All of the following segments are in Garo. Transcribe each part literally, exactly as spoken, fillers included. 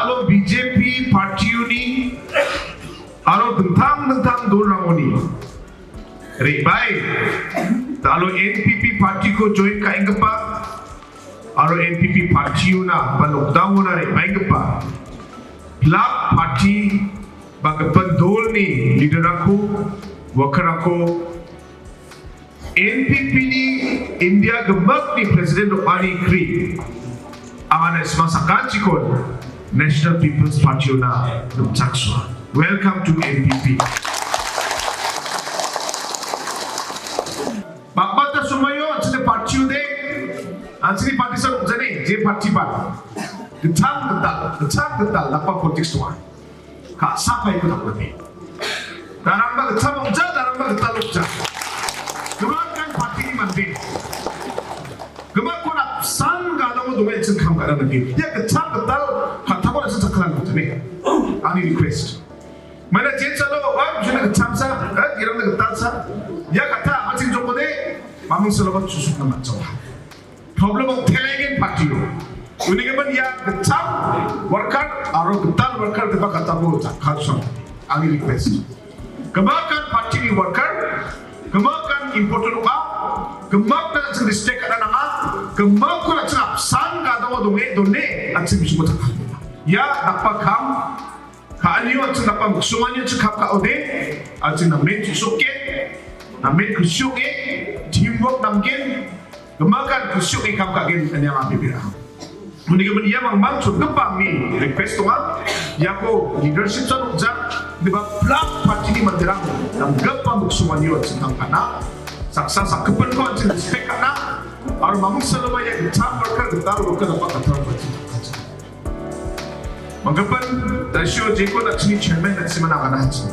Alo B J P partioni aro dingtang dingtang dolrangoni re·bae alo N P P partiko join ka·enggipa aro N P P partiona ba lockdownona re·baenggipa block party ba gipin dolni leaderrangko, workerrangko, N P P-ni India gimikni president ong·ani kri. Anga na·simang sakantikon National People's Party-ona rimchaksoa. Welcome to N P P. Bakbata somoio an·chingni party-ode, an·chingni party san ong·jani, je party ba. Gitcham gital, gitcham gital, dakgipa politics donga. Ka·sapaiko dakmite. Darangba gitcham ong·ja, darangba gital ong·ja. Gimikan party-ni mande. Gimakon apsan gadongo dongenchim kam ka·na nanggen. Ia gitcham gital katako na·simang chakka·na nanggen. Ani request. Maina jen salo, oi, juna gitchamsa, eh, irangna gitalsa. Ia kata, an·ching jokode, mamung saloba chusukna man·jawa. Problem ong·telaigen party-o. Uni gimin ia gitcham worker aro gital worker gipa katako jakkalsong. Ani request. Gimikan party-ni worker, gimikan important ong·a, gimakna an·ching respect ka·na nanga, gimakon an·ching apsan gadongo donge, done, an·ching bisingko jakkalna. Ia dakgipa kam, ka·anio an·ching dakgipa miksonganio an·ching kam ka·ode, an·ching namen chu·soke, namen kusi ong·e, teamwork namgen, gimikan kusi ong·e kam ka·gen ine anga bebe ra·aha. Uni gimin ia mangmang chongipa angni request donga, iako leadership-san ong·ja, indiba block party-ni manderang, namgipa miksonganio an·ching kam ka·na, saksa sakgipinko an·ching respect ka·na, aro mamung saloba ia gitcham worker, gital worker dakgipa kattarangko an·ching kam ka·ja. Manggipin, da·sio jeko na·chingni chairman na·simang agana haching.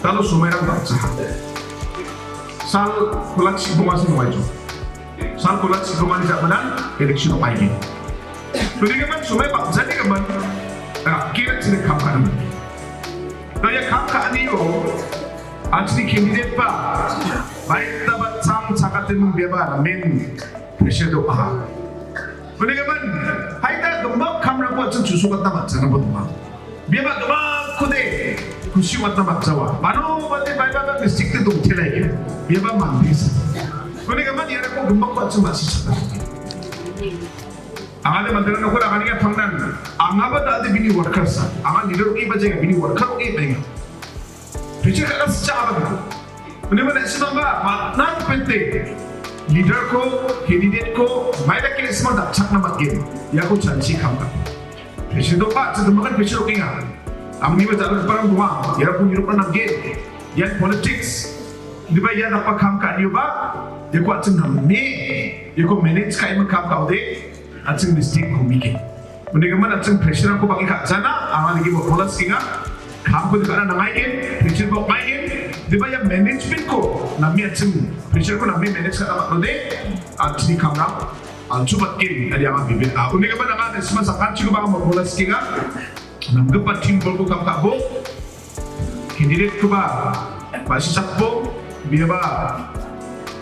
Talo somairang bang·jaha. Sal kola chibonga si nongaijok. Sal kola chibongani ja·manan election ong·aige. Tuni gimin somai bang·jani gimin, rakkina chini kam ka·na. Da ia kam ka·anio, an·chingni candidate ba, baita ba chang chakate mung beba namen pressure do·aha. Uni gimin, haida gimik kamrangko an·ching chusokatna man·jagipa donga. Biaba gimakkode kusi ong·atna man·jawa. Mano bate baiba ba mistake-de dongtelaige. Biaba mandesa. Uni gimin, iarangko gimikko an·ching ma·sichakna. Angade manderang nokora angani apangnan. Angaba da·ade bini worker sa. Anga leader ong·e ba jaga bini worker ong·e ba jaga. Pressure ka·na sicha abang. Uni gimin na·simangba matnan pete leader-ko, candidate-ko, maidake na·simang dapchakna man·gen. Iako chanchi kam ka. Pressure dongba, chidimbakan pressure okenga. Angniba jala giparang donga, iarangko nirokna nanggen. Ian politics. Indiba ian apa kam ka·anioba, iako an·ching name, iako manage ka·ema kam ka·ode, an·ching mistake-ko mige. Uni gimin an·ching pressure-rangko bang·e ka·jana, anga nigi botbola sikenga. Kamko dikana nangaigen, pressure-ba ong·aigen. Diba ia management-ko name an·ching pressure-ko name manage ka·na man·ode, an·chingni kamrang an·chubatgen, adi anga bibit. Ah, uni gimin anga na·simang sakanchiko bang·a botbola sikenga. Namgipa team-bolko kam ka·bo. Candidate-koba ma·sichakbo, biaba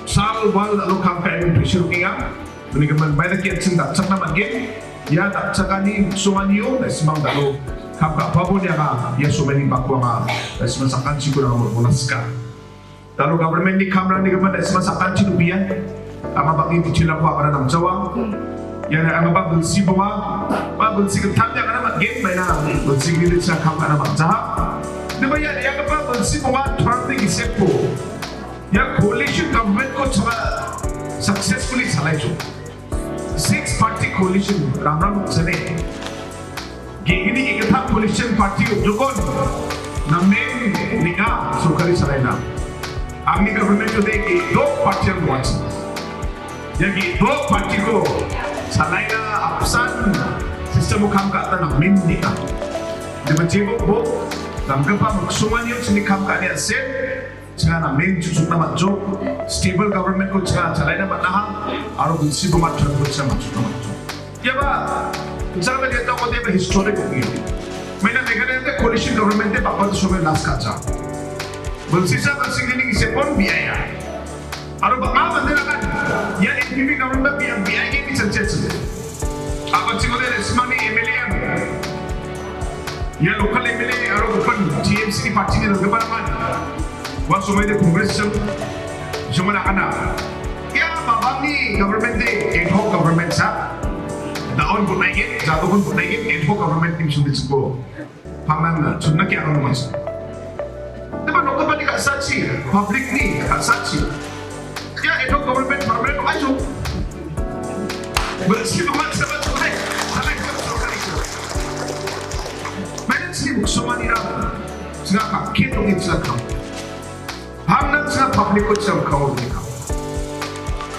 sal wal dal·o kam ka·e pressure okenga. Uni gimin maidake an·ching dapchakna man·gen. Ia dapchakani songanio na·simang dal·o kam ka·pabo nianga ia somaini bako anga na·simang sakanchiko nangamo bonaska. Dal·o government-ni kamrangni gimin na·simang sakanchi dubia. Anga bang·e detail-rangko agana namjawa. Ian angaba bilsi bonga. Ba bilsi gittam agana man·gen maina bilsi gini desa kam agana man·jaha. Diba ia iangaba bilsi bonga term-ni gisepo. Ia coalition government-ko changa successfully salaichok. Six party coalition ramram ong·sene. Ge·gni ge·gittam coalition party ong·jokon namen ninga sorkari salaina. Angni government-ode ge·gidok party-rang dongachi. Ia ge·gidok party-ko salaina apsan system-o kam ka·na namen ninga. Diba jebo bo namgipa miksonganio chini kam ka·ani an·seng. Chingna namen chusukna man·jok, stable government-ko chingna chalaina man·aha, aro bilsi bonga term-ko chingna man·jokna man·jok. Iaba, chingna neta kode ba historic ong·e. Maina Meghalaya-de coalition government-de bang·a somoio last ka·ja. Bilsisa bilsi gini gisepon biaya. Aro bang·a manderangan, ia N P P government ba biaya, biaya ge bicharcha chile. Aba chingode resmani M L A-an. Ia local M L A aro gipin T M C ni party-ni dal·giparangan ua somaide Congress-jing jongana agana. Ia babangni government-de ad hoc government sa. Da·on botnaigen, jadokon botnaigen, ad hoc government-ni bisingde chingko. Pangnan chunna ke akan mas. Teba nokapani ka·sachi, public-ni ka·sachi. Ia ad hoc government permanent ong·aichok. Bersi pemat sama tunai, tanai sama sorkari. Main sini muksomanirang, singa kakke tongin singa kam. Hamnang singa public-ko singa kam.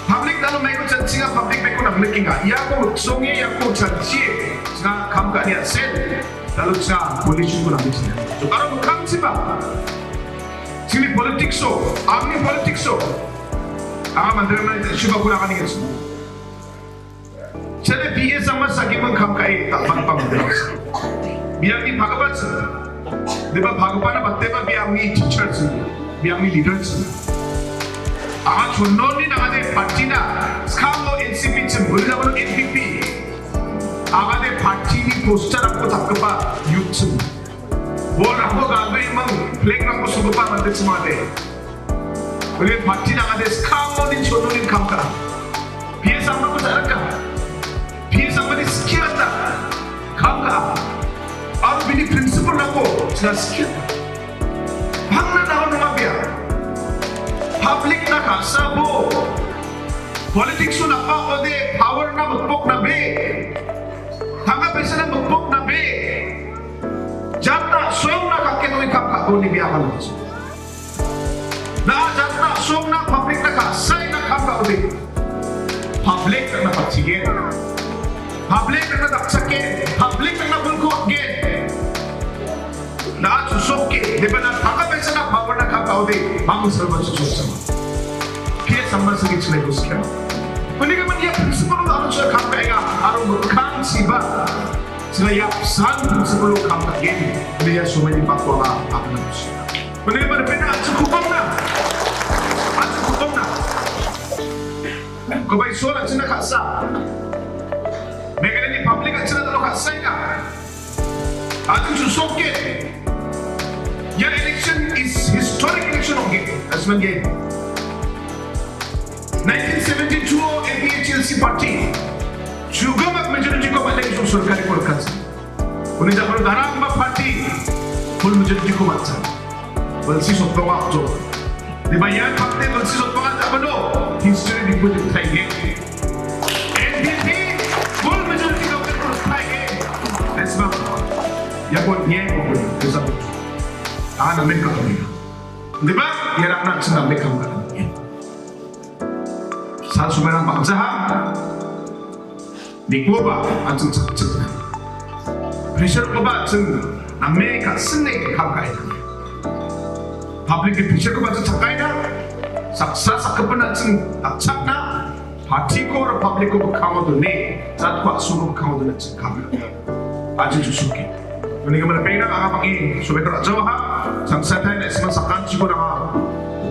Public dalo maiko chan singa public maiko nang lekinga. Iako muksonge, iako chanchie, singa kam ka·ani asen. Dalo singa politics-ko nang lekinga. Jokaro mukang siba. Sini politics-o, angni politics-o. Anga mandre mana siba kuna kani kasi. Chale P A sama sagi mengkam kai tak bang bang. Biang ni bhagavat. Deba bhagavat na batte ba biang ni teacher si, biang ni leader si. Anga chunnon ni nangade party na, skamo N C P chim, beri na N P P. Anga de party ni poster aku tak kepa youth chim. Bol rangko galbe imang, flag rangko sugupa mande chimade. Beli party nangade skamo ni chono ni kam ka. P S ang ko tak ka. P S ang ni skill ta kam ka. Aru bini principle rangko sila skill. Hangna daun nunga bia. Public na ka sabo. Politics na pa ode power na mukpok na be. Tangka paisa na mukpok na be. Jatna soyong na kakke noi kam ka boni biya kan. Na jatna soyong na public na ka sai na kam ka udi. Public na pachigen. Public na daksaken. Public na bulko gen. Na susokke. Deba na tangka paisa na power na kam ka udi. Mamu serba susok sama. P S sama segi chilai busken. Ini kan dia prinsipal na anu sudah kam ka enga. Aru kan siba. Sila yapsan sebelum kam ka gen, dia sumai di bakwa apa nak. Benar-benar benar, acu kubang na. Acu kubang na. Kau bai suara cina kasa. Meghalaya ni public cina talo kasa ya. Acu susokke. Ya election is historic election, okay. Asman game. Nineteen seventy-two A P H L C party. Chugamak majority ko balik su sorkari ko rakan. Uni jabar darang ma party. Full majority ko matsa. Balsi sotong akjo. Di bayan party balsi sotong akjo. History di pun thai ge. N P P full majority ko thai ge. That's not. Ya ko ye ko ko. That's not. Ah, namen ka ko. Di ba? Ya rak nak senang de kam ka. Sa sumerang bangsa ha. Nikuba, an·ching chakchak. Pressure ko ba an·ching name ka sene kam ka ina. Public ke pressure ko ba an·ching chakaina. Saksa sakapun an·ching chakchakna. Party ko aro public ko ba kamo do ne. Jat ko asu ko ba kamo do ne an·ching kam. An·ching chusuke. Ini kemana pengna anga pangi. Sumerang raja ha. Sangsa thai na isma sakan chiko na ha.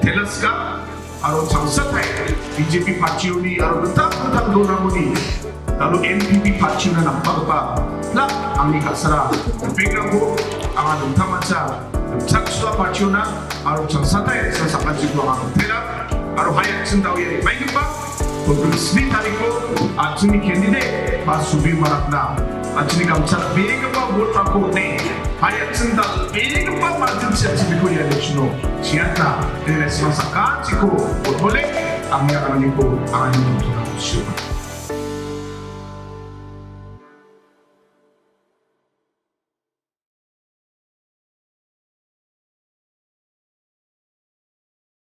Telaska. Aro changsatai B J P party-oni aro gittam gittam donangoni, lalu N P P party-ona nangpagipa, na angni ka·sara ripengrangko anga dingtangmancha rimchaksoa party-ona aro changsatai sa sakanchiko anga gitela aro hai an·ching dao·e re·baenggipa April sni tariko an·chingni candidate ba subi marakna an·chingni gamcha begipa vote-rangko on·e hai an·ching dal·begipa margin-chi an·ching biko ia election-o chiatna, ini nasimang sakanchiko vote bole, angni agananiko, angani nongtona sioba.